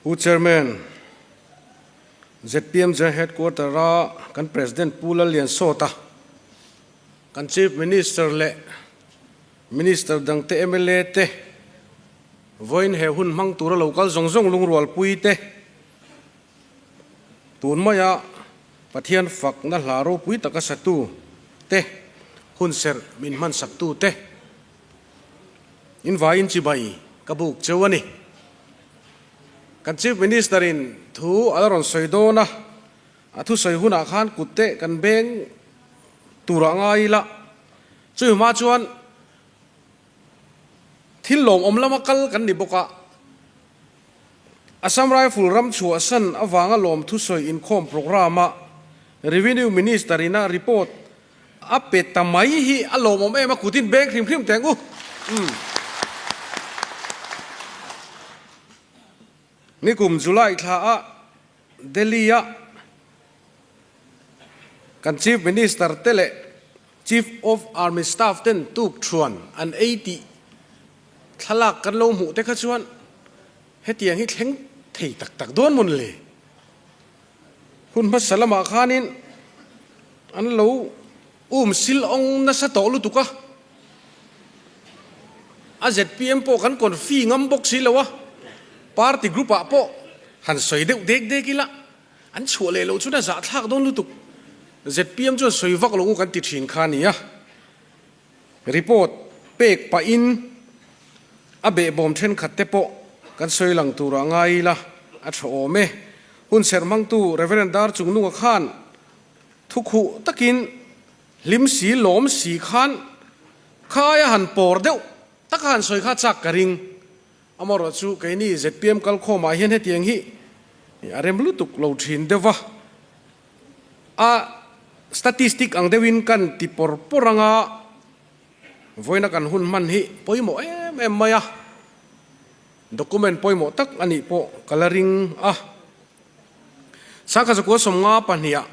Pu Chairman, zpm General Headquarter-a kan President Pu Lalliansawta, kan Chief Minister leh Minister dangte mla te, vawiin he hun hmang tura lo kal zawng zawng lungrualpui te, tun maia Pathian fakna hla ropui taka satu te, hunserh min hmansaktu te, In vaiin chibai ka buk cheu a ni. Kan Chief Minister in thu a la rawn sawi dawn a, a thusawi hunah khan kut te kan beng tur ah ngai ila. Chumi hma chuan thil lawmawm lama kal kan ni bawk a, Assam Rifle ram chhuahsan avanga lawm thusawi inkhawm programme ah Revenue Minister in a report A pe ta mai hi a lawmawm em a, kutin beng hrim hrim teh ang u. Umm. Nikum July thla ah Delhi ah kan Chief Minister te leh Chief of Army Staff ten tuk thuan an ei tih thlalak kan lo hmuh te kha chuan hetiang hi thleng thei tak tak dawn mawn le? Hun hmasa lamah khanin an lo um sil awng nasa tawh lutuk a, a zpm pawh kan confi ngam bawk si lo a, party group ah pawh han sawi deuh dek dek ila an chhuah leh loh chuan a zahthlak dawn lutuk, zpm chuan sawi vak lo u kan ti thin kha a nia. Report pek pahin a behbawm thenkhat te pawh kan sawi lang turah ngai ila a tha awm e. Hun serh hmangtu Rev. Dar Chungnunga khan thukhuh takin hlim si lawm si khan khaia han pawr deuh taka han sawi kha chak ka ring. Amaherawh chu keini zpm kalkhawmah hian hetiang hi a rem lutuk lo thin deuh va. A statistic ang deuhin kan ti pawr pawr anga vawiina kan hun hman hi pawimawh em em mai a, document pawimawh tak a nih pawh ka la ring a. Sangkhat zakua 52 ah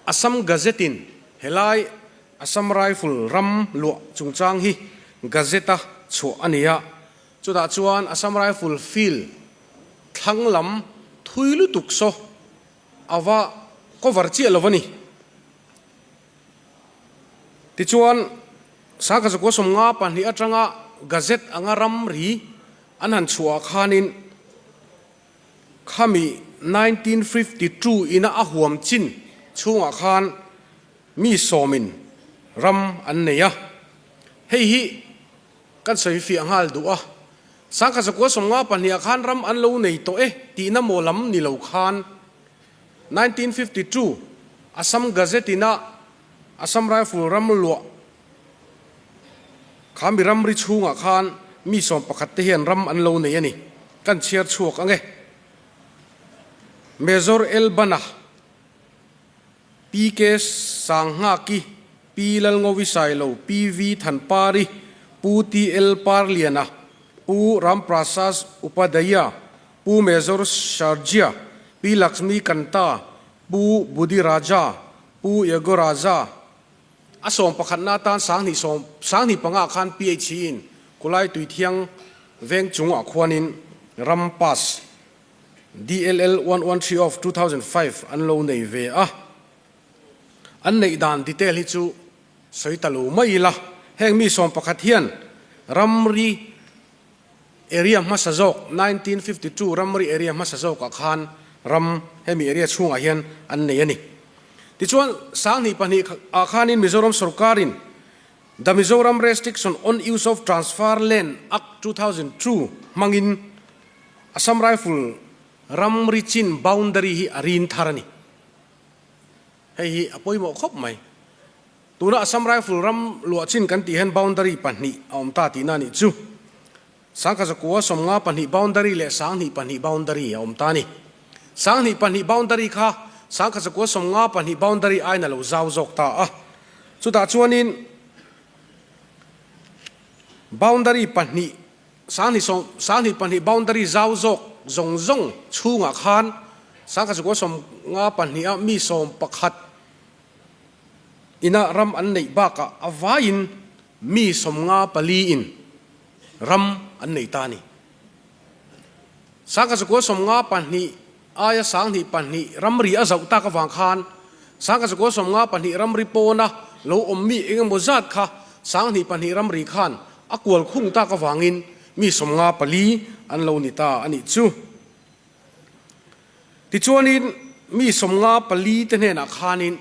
Assam Gazette-in helai Assam Rifle ram luah chungchang hi Gazette-a chhuah a ni a, chutah chuan Assam Rifle field thlang lam thui lutuk saw a va cover chiah lo a ni. Tichuan, Sangkhat zakua 52 atanga Gazette anga ramri an han chhuah ah khanin khami 1952 ina a huam chin chhungah khan mi sawmin ram an nei a. Hei hi Kan sawi fiah nghal duh a, Sangkhat zakua 52 ah khan ram an lo nei tawh e tihna maw lam ni lo khan 1952 Assam Gazette ina Assam Rifle ram luah kha mi ramri chhungah khan mi 11 te hian ram an lo nei a ni. Kan chhiar chhuak ang e. Major L Bana. PK Sanghngaki, Pi Lalngovi Sailo, PV Thanpari, Pu TL Parliana, Pu Ramprasad Upadhyaya, Pu Major Sharjia, Pi Laxmi Kanta, Pu Budi Raja, Pu Yago Raja. A sawm pakhatna atan 20 sawm 25 ah khan PHE in Kulai Tuithiang veng chungah khuanin ram pass DLL 113 of 2005 an lo nei ve a, an neih dan detail hi chu sawi ta lo mai ila, heng mi 11 hian ramri area hmasa zawk 1952 ramri area hmasa zawkah khan ram hemi area chhungah hian an nei a ni. Tichuan 22 ah khanin Mizoram sorkarin The Mizoram Restriction on Use of Transfer Land Act 2002 hmangin Assam Rifle ramri chin boundary hi a rin thar a ni. Hei hi a pawimawh khawp mai. Tuna Assam Rifle ram luah chin kan tih hian boundary pahnih a awm ta tihna a nih chu. 1152 boundary leh 22 boundary a awm ta a ni. 22 boundary kha 1192 boundary aiin a lo zau zawk ta a. Chutah chuanin boundary pahnih 22 boundary zau zawk zawng zawng chhungah khan 1192 a mi 11 ina ram an neih bakah a vaiin mi 54 in ram an nei ta a ni. 1952 aia 22 ramri a zauh tak avang khan 1952 ramri pawna lo awm mi eng emaw zat kha 22 ramri khan a kual khung tak avangin mi 54 an lo ni ta a nih chu. Tichuanin mi 54 te hnenah khanin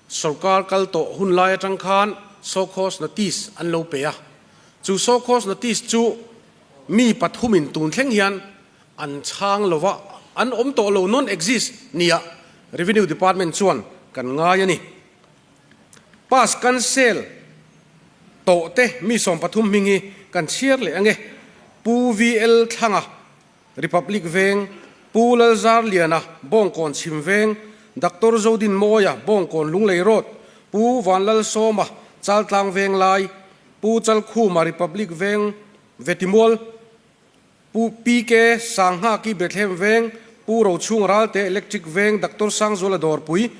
Sorkar kal tawh hun lai atang khan Show Cause Notice an lo pe a, chu Show Cause Notice chu mi pathumin tun thleng hian an chhang lo va, an awm tawh lo, non-exist, nia Revenue Department chuan kan ngai a ni. Pass cancel tawh te mi 13 hming hi kan chhiar leh ange, Pu VL Thlanga, Republic Veng, Pu Lalzarliana, Bawngkawn Chhim Veng, Doctor Zodin Mawia, Bawngkawn Lunglei Road, Pu Vanlalsawma, Chaltlang Veng Lai, Pu Chalkhuma, Republic Veng, Vetimual, Pu PK Sanghaki, Bethlehem Veng, Pu Rochhunga Ralte, Electric Veng, Doctor Sangzuala Dawrpui,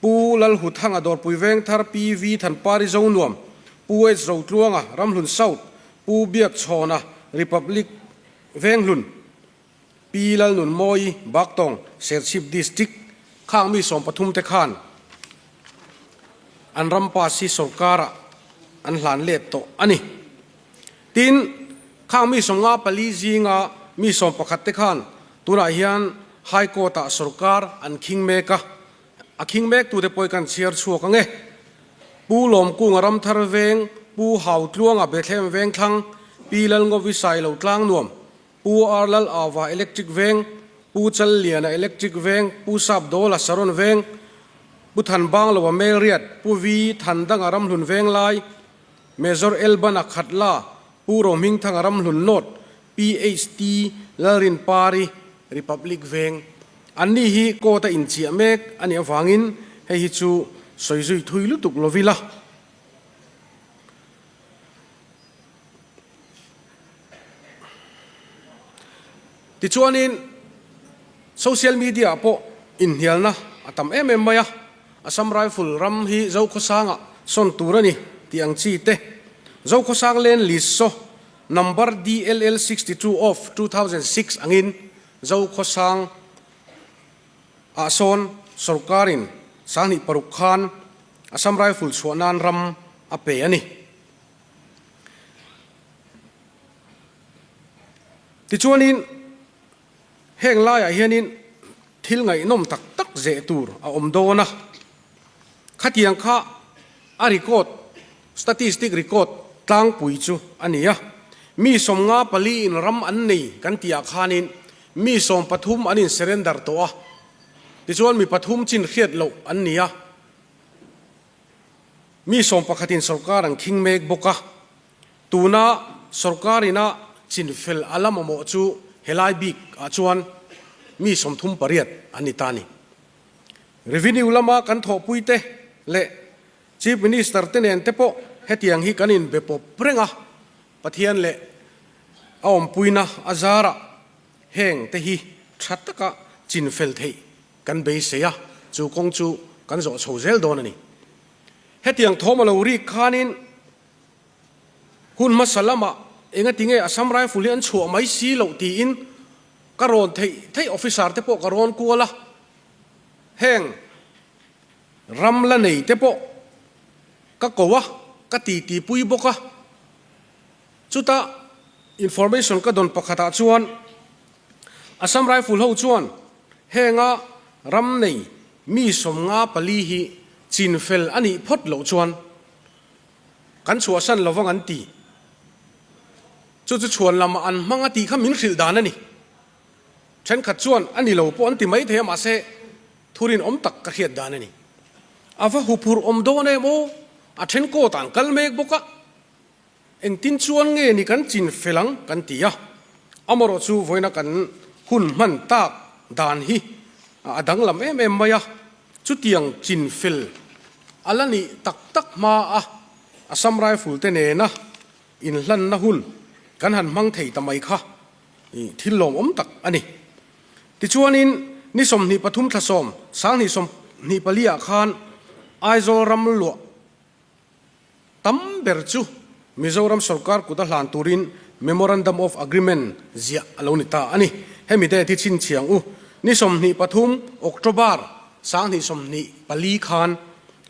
Pu Lalhuthanga, Dawrpui Veng Thar, PV Thanpari Zonuam, Pu H Rotluanga, Ramhlun South, Pu Biakchhawna, Republic Venghlun, Pi Lalnunmawi, Baktawng, Serchhip District, khang mi 13 te khan an ram pass hi sorkarah an hlan let tawh a ni. Tin, khang mi 54 zinga mi 11 te khan tunah hian High Court-ah sorkar an khing mek a, a khing mek tute pawh hi kan chhiar chhuak ang e. Pu Lawmkunga Ramthar Veng, Pu Hautluanga Bethlehem Vengthlang, Pi Lalngovi Sailo Tlangnuam, Pu R Lal Ava Electric Veng, Pu Challiana Electric Veng, Pu Sapdawla Saron Veng, Pu Thanbangloa Melriat, Pu Vi Thandanga Ramhlun Venglai, Major Elbana Khatla, Pu Rohmingthanga Ramhlun North, PHT Lalrinpari Republic Veng. Anni hi court a inchiah mek a nih avangin hei hi chu sawi zui thui lutuk lo ila. Tichuanin social media ah pawh inhnialna a tam em em mai a, Assam Rifle ram hi Zokhawsangah sawn tur a ni tih ang chi te, Zokhawsang Land List saw Number DLL 62 of 2006 angin Zokhawsang ah sawn sorkarin 26 khan Assam Rifle chhuah nan ram a pe a ni. Tichuanin heng laiah hianin thil ngaihnawm tak tak zeh tur a awm dawn a, khatiang kha a record, statistic record tlangpui chu a ni a. Mi 54 in ram an nei kan tihah khanin mi 13 an in surrender tawh a, tichuan mi pathum chin hriat loh an ni a. Mi 11 in sorkar an khing mek bawk a, tuna sorkar ina chinfel a la mamawh chu helai bik ah chuan mi 38 an ni ta a ni. Revenue lama kan thawhpui te leh Chief Minister te nen te pawh hetiang hi kan inbe pawp reng a, Pathian leh a awmpuina a zarah heng te hi tha taka chinfel theih kan beisei a, chu kawng chu kan zawh chho zel dawn a ni. Hetiang thawm a lo rik khanin hun hmasa lamah engati nge Assam Rifle hi an chhuah mai si loh tiin ka rawn theih theih officer te pawh ka rawn kual a, heng ram la nei te pawh ka ko a, ka titi pui bawk a. Chutah information ka dawn pakhatah chuan Assam Rifle ho chuan henga ram nei mi 54 hi chinfel a nih phawt loh chuan kan chhuahsan lovang an ti. Chu chu chhuan lamah an hmang a tih kha min hrilh dan a ni. Thenkhat chuan a ni lo pawh an ti mai thei a mahse thurin awm tak ka hriat dan a ni. A va huphurh awm dawn em aw, a then court ah an kal mek bawk a. Engtin chuan nge ni kan chin fel ang kan ti a, amarawh chu vawiina kan hun hman tak dan hi a danglam em em mai a, chutiang chin fel a la nih tak tak hma a Assam Rifle te nena inhlanna hun kan han hmang thei ta mai kha thil lawmawm tak a ni. Tichuanin ni 23 thla 10 2024 ah khan Aizawl ram luah Tam ber chu Mizoram sorkar kut a hlan turin Memorandum of Agreement ziah a lo ni ta a ni. Hemi date hi chhinchhiang u. Ni 23 October 2024 khan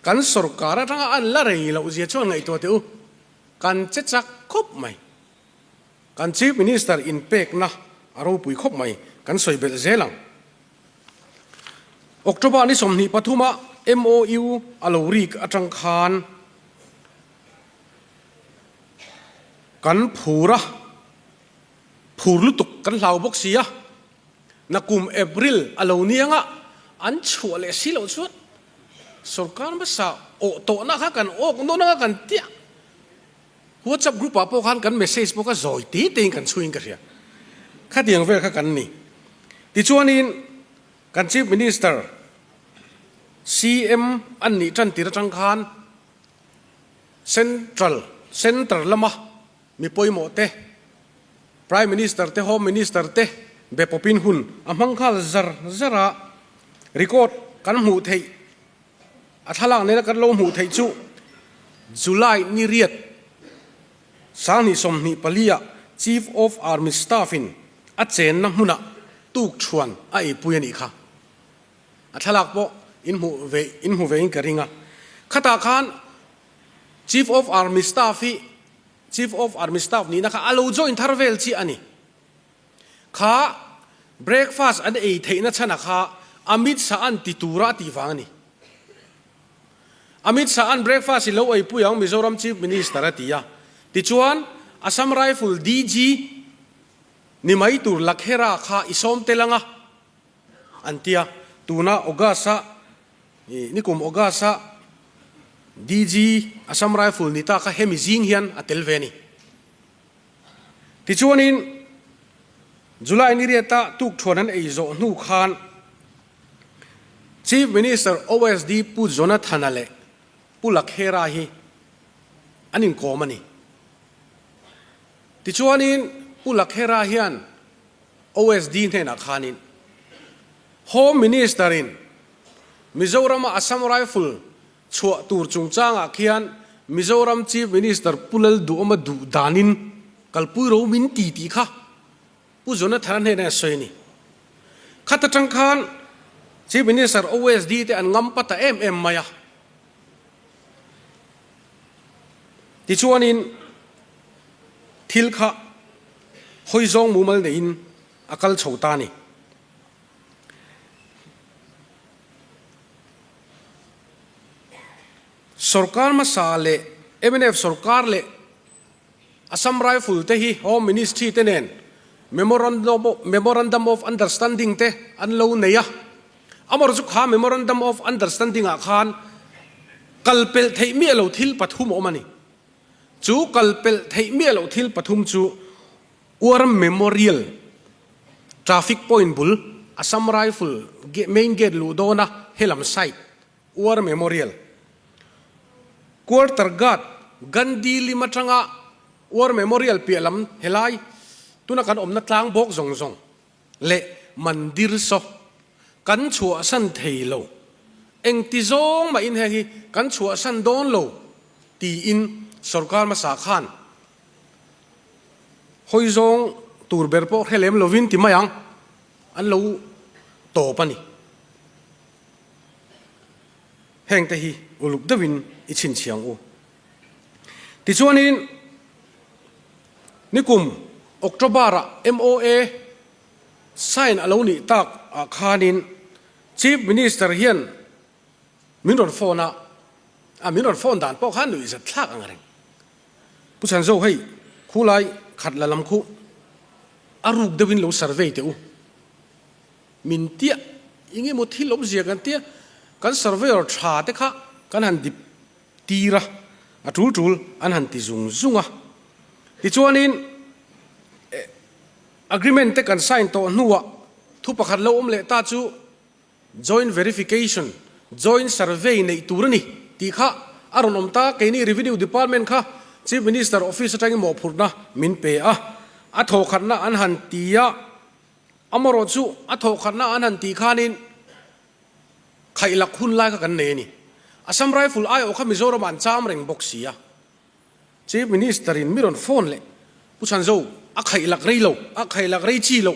kan sorkar atanga an la rei loh zia chuan ngaihtuah teh u. Kan che chak khawp mai. Kan Chief Minister inpekna a ropui khawp mai. Kan sawi belh zel ang. October ni 23 a MOU a lo rik atang khan kan phur a, phur lutuk kan hlau bawk si a, nakum April a lo ni anga an chhuah leh si loh chuan sorkar hmasa awh tawhna kha kan awk nawn anga kan tia. WhatsApp group ah pawh khan kan message pawh kha zawi te te in kan chhuiin ka hria. Khatiang vel kha kan ni. Tichuanin kan Chief Minister CM an nih tan tir atang khan Central Center lama mi pawimawh te, Prime Minister te, Home Minister te be pawpin hun a hmang nghal zar zar a, record kan hmuh theih A thlalak nena kan lo hmuh theih chu July ni riat 2024 ah Chief of Army Staff in a chenna hmunah tukṭhuan a eipui a nih kha. A thlalak pawh in hmuh ve in hmu ve in ka ring a. Khatah khan Chief of Army Staff hi Chief of Army Staff nihna kha a lo join thar vel chiah a ni. Kha breakfast an ei theihna chhana kha Amit Shah an ti tura a tih vang a ni. Amit Shah an breakfast i lo eipui ang Mizoram Chief Minister a ti a. Tichuan Assam Rifle DG ni mai tur Lakhera kha i sawm tel anga an ti a. Tuna August a nikum August a DG Assam Rifle ni ta kha hemi zing hian a tel ve a ni. Tichuanin, July ni riata tukṭhuan an ei zawh hnu khan Chief Minister OSD Pu Jonathana leh Pu Lakhera hi an inkawm a ni. Tichuanin, Pu Lakhera hian OSD hnenah khanin Home Minister-in Mizorama Assam Rifle Chhuah tur chungchangah khian Mizoram Chief Minister Pu Lalduhawma duh danin kalpui ro min ti tih kha Pu Jonathana hnenah a sawi a ni. Khat atang khan Chief Minister OSD te an ngam pa ta em em mai a. Tichuanin thil kha hawi zawng mumal neiin a kal chho ta a ni. Sorkar hmasa leh mnf sorkar leh Assam Rifle te hi Home Ministry te nen Memorandum of Understanding te an lo nei a, amaherawhchu chu kha Memorandum of Understanding ah khan kal pelh theih miah lo thil pathum a awm a ni. Chu kal pelh theih miah loh thil pathum chu War Memorial Traffic Point bul Assam Rifle main gate luh dawna helam side War Memorial Quarter Guard Gandhi lim atanga War Memorial piah lam helai tuna kan awmna tlang bawk zawng zawng leh Mandir saw kan chhuahsan thei lo engti zawng mahin heng hi kan chhuahsan dawn lo tiin sorkar hmasa khan Hawi zawng tur ber pawh hre lem lovin ti mai ang, an lo tawp a ni. Hengte hi uluk deuhin i chhinchhiang u. Tichuanin nikum October-ah MOA sign a lo nih tak ah khanin Chief Minister hian min rawn phone a, a min rawn phone dan pawh khan nuihzat thlak ang reng. Pu Chhanzo hei khulai khat la lam khu a ruk deuhin lo survey teh u. Min tia eng emaw thil awmzia kan tia kan surveyor tha te kha kan han dip tir a, a tul tul an han ti zung zung a. Tichuanin agreement te kan sign tawh hnuah thu pakhat lo awm leh ta chu Joint verification, joint survey neih tur a ni tih kha a rawn awm ta. Keini Revenue Department kha Chief Minister Office atangin mawhphurhna min pe a, a thawhkhatna an han ti a, amaherawh chu a thawhkhatna an han tih khanin khaihlak hun lai kha kan nei a ni. Assam Rifle aiawh kha Mizoramah an cham reng bawk si a. Chief Minister in mi rawn phone leh Pu Chhanzo a khaihlak rei lo, a khaihlak rei chi lo.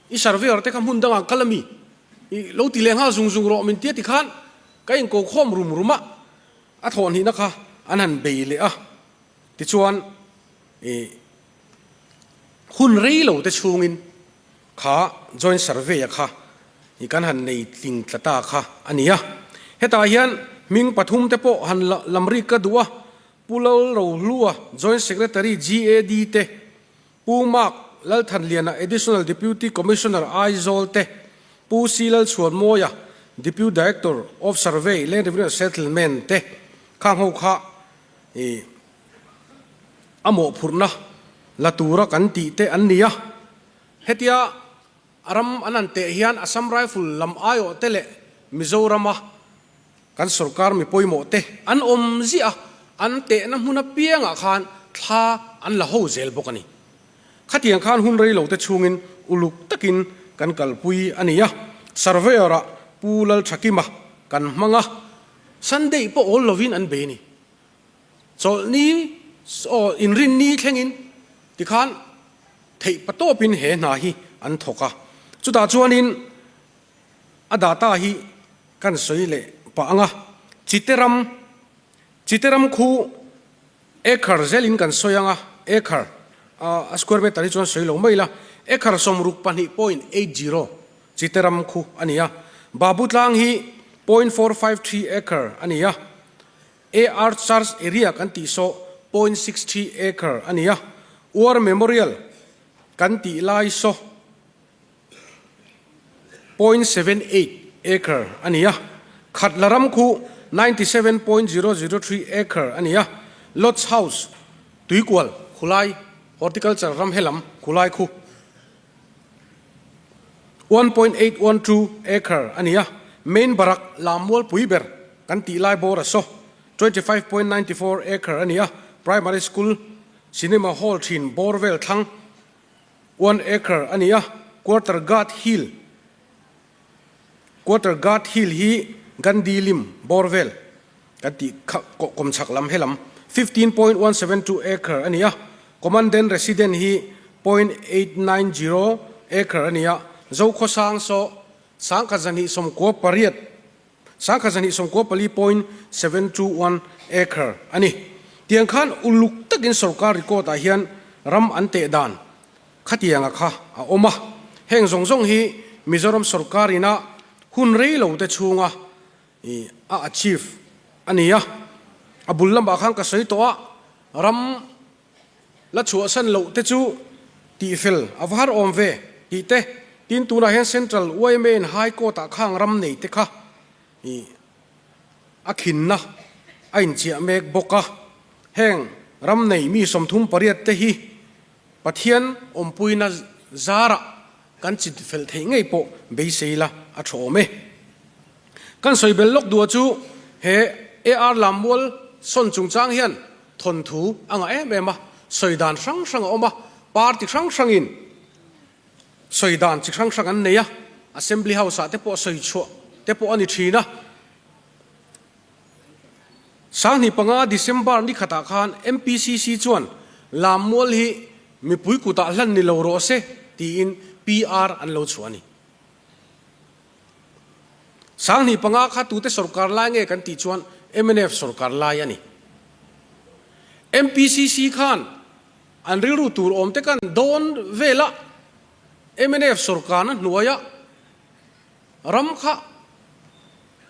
I surveyor te kha hmun dangah kal a mi? I lo ti leh nghal zung zung rawh min tia tikhan ka inko khawm rum rum a, a thawhhnihna kha an han bei leh a. Tichuan i hun rei lo te chhungin kha joint survey a kha i kan han nei tling tla ta kha a ni a. Hetah hian hming pathum te pawh han lam rik ka duh a, Pu Lalrohlua, Joint Secretary GAD te, Pu Mark Lalthanliana, Additional Deputy Commissioner Aizawl te, Pu C Lalchhuanmawia, Deputy Director of Survey, Land Revenue and Settlement te khang ho kha i a mawhphurhna la tura kan tih te an ni a. Hetia a ram an han teh hian Assam Rifle lam aiawh te leh Mizorama Kan sorkar mi pawimawh te an awm ziah a, an tehna hmun apiangah khan thla an la ho zel bawk a ni. Khatiang khan hun rei lo te chhungin uluk takin kan kalpui a ni a, Surveyor-ah Pu Lalthakima kan hmang a, Sunday pawh awl lovin an bei a ni. Chawlhni aw inrinni thlengin tikhan theih patawpin he hna hi an thawk a, chutah chuanin a data hi Kan sawi leh pah ang a, Chite ram, Chite ram khu acre zelin kan sawi ang a, acre, a square meter hi chuan sawi lo mai ila, acre 62.80 Chite ram khu a ni a, Babu tlang hi 0.453 acre a ni a, AR Church area kan tih saw 0.63 acre a ni a, War Memorial kan tih lai saw, 0.78 acre a ni a, Khatla ram khu 97.003 acre a ni a, Lodge House, Tuikual, Khulai, Horticulture ram helam Khulai khu 1.812 acre a ni a, Main Barak Lammual pui ber kan tih lai bawr a saw 25.94 acre a ni a, Primary School Cinema Hall thin bawr vel thlang 1 acre a ni a, Quarter Guard Hill, Quarter Guard Hill hi Gandhi lim bawr vel kan tih kha kawmchhak lam helam 15.172 acre a ni a, Commandant Resident hi 0.890 acre a ni a, Zokhawsang saw 1228 1294.721 acre a ni. Tiang khan uluk takin sorkar record ah hian ram an teh dan khatianga kha a awm a. Heng zawng zawng hi Mizoram sorkar ina hun rei lo te chhunga a achieve a ni a. A bul lamah khan ka sawi tawh a, ram La chhuahsan loh te chu tihfel a va har awm ve tih te, tin tunah hian Central yma in High Court ah khang ram nei te kha ih a khinna a inchiah mek bawk a, heng ram nei mi 38 te hi Pathian awmpuina zarah kan chit fel theih ngei pawh beisei la a tha awm e. Kan sawi bel lawk duh chu he AR Lammual sawn chungchang hian thawnthu a ngah em em a, sawi dan hrang hrang a awm a, party hrang hrangin sawi dan chi hrang hrang an nei a, Assembly House ah te pawh sawi chhuah te pawh a ni thin a. 2005 December ni khatah khan MPCC chuan Lammual hi mipui kutah hlan ni lo rawh se tiin PR an lo chhuah a ni. 2005 kha tute sorkar lai nge kan tih chuan mnf sorkar lai a ni. MPCC khan an rilru tur awm te kan dawn vela mnf sorkarna hnuaia ram kha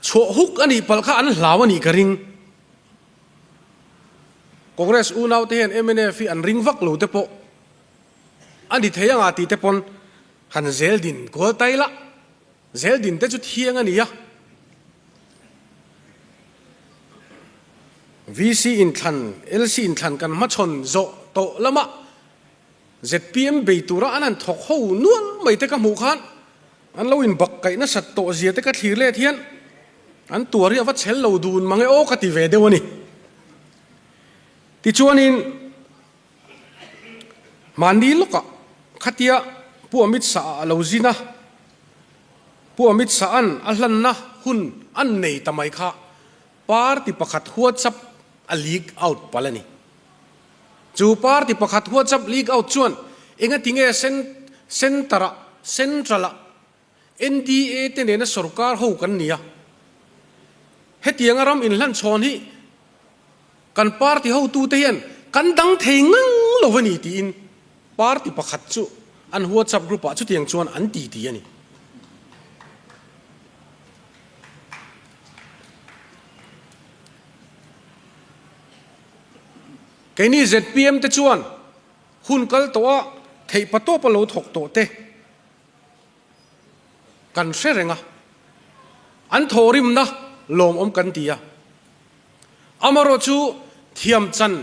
chhuah huk a nih palh kha an hlau a nih ka ring. Congress unaute hian mnf hi an ring vak lo te pawh a ni thei anga tih te pawn Han zel din kual tai la, zel din te chu thiang a ni a. VC inthlan, LC inthlan kan hmachhawn zawh tawh lama zpm bei tura an han thawk ho nual mai te ka hmuh khan an lo inbak kaih nasat tawh zia te ka thlir let hian an tuar hi a va chhel lo dun mang e aw ka ti ve deuh a ni. Tichuanin. Mahni lawkah khatia Pu Amit Shah-a a lo zin a, Pu Amit Shah-a'n a hlanna hun an nei ta mai kha party pakhat WhatsApp a leak out palh a ni. Chu party pakhat WhatsApp leak out chuan engatinge Centre-ah. Central-ah NDA te nena sorkar ho kan ni a. Hetianga ram inhlanchhawn hi kan party hotute hian kan dang thei ngang lo a ni tiin party pakhat chu an WhatsApp group-ah chutiang chuan an ti ti a ni. Keini zpm te chuan hun kal tawha theihpatawpa lo thawk tawh te kan hre reng a, an thawhrimna lawmawm kan ti a. Amarawh chu thiam chan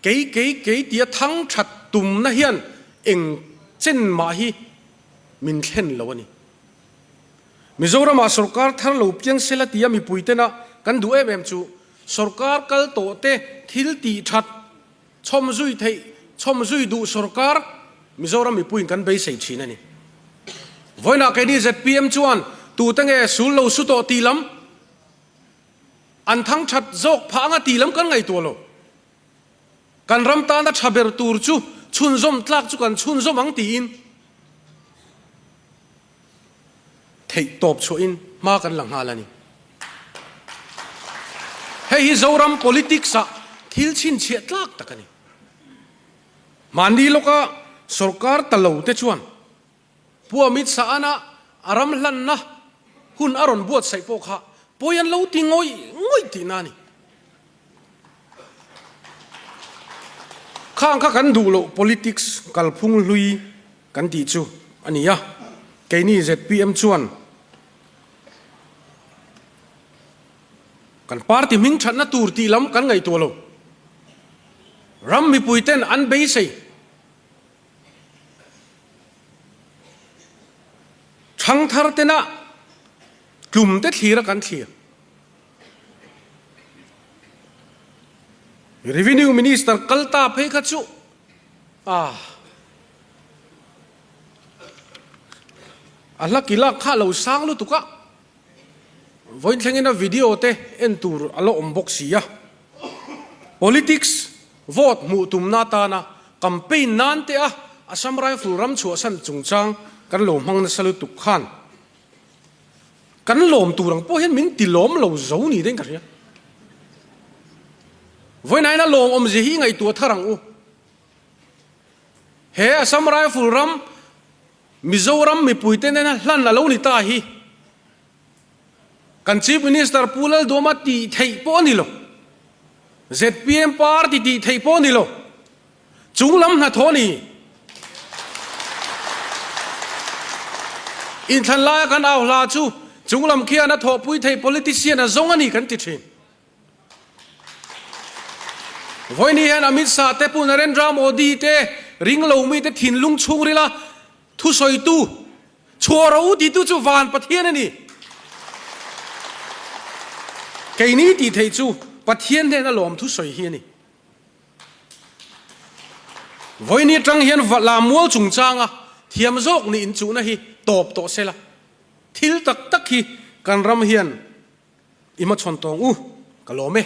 kei kei kei tia thang that tumna hian eng chen mah hi min thlen lo a ni. Mizoramah sorkar thar lo piang sela tia mipui tena kan duh em em chu sorkar kal tawh te thil tih that chhawm zui theih chhawm zui duh sorkar Mizoram mipuiin kan beisei thin a ni. Vawiinah keini zpm chuan tute nge sul lo su tawh tih lam an thang that zawk phah anga tih lam kan ngaihtuah lo. Kan ram tana tha ber tur chu chhunzawm tlak chu kan chhunzawm ang tiin theih tawp chhuahin hma kan la nghal a ni. Hei hi Zoram politics-ah thil chhinchhiah tlak tak a ni. Mahni lawka sorkar ta lo te chuan Pu Amit Shah-ana a ram hlanna hun a rawn buatsaih pawh kha pawi an lo ti ngawih ngawih tihna a ni. Khang kha kan duh loh politics kalphung hlui kan tih chu a ni a, keini zpm chuan kan party hming thatna tur tih lam kan ngaihtuah lo. Ram mipui ten an beisei. Thangthar tena tlum te thlir a kan thlir. Revenue Minister kal ta phei kha chu a a hla kilak kha a lo sang lutuk a, vawiin thlengin a video te en tur a la awm bawk si a. Politics vote hmuh tumna atana campaign nan te a Assam Rifle ram chhuahsan chungchang kan lo hmang nasa lutuk khan Kan lawm tur ang pawh hian min ti lawm lo zo ni deuhin ka hria. Vawiin a lawm awmzia hi ngaihtuah thar ang u. He Assam Rifle ram Mizoram mipuite nena hlan a lo ni ta hi kan Chief Minister Pu Lalduama tih theih pawh a ni lo. Zpm party tih theih pawh a ni lo. Chung lam hnathawh a ni. Inthlan laia kan au hla chu chung lam khian a thawhpui thei politician a zawng a ni kan ti thin. Vawiin hian Amit Shah te Pu Narendra Modi te ring lo mite thinlung chhungrila thusawitu chhuah ro titu chu van Pathian a ni. Keini tih theih chu Pathian hnena lawm thusawi hi a ni. Vawiin atang hian Vala mual chungchanga thiam zawk nih inchuhna hi tawp tawh se la, thil tak tak hi kan ram hian i hmachhawn tawng u, ka lawm e.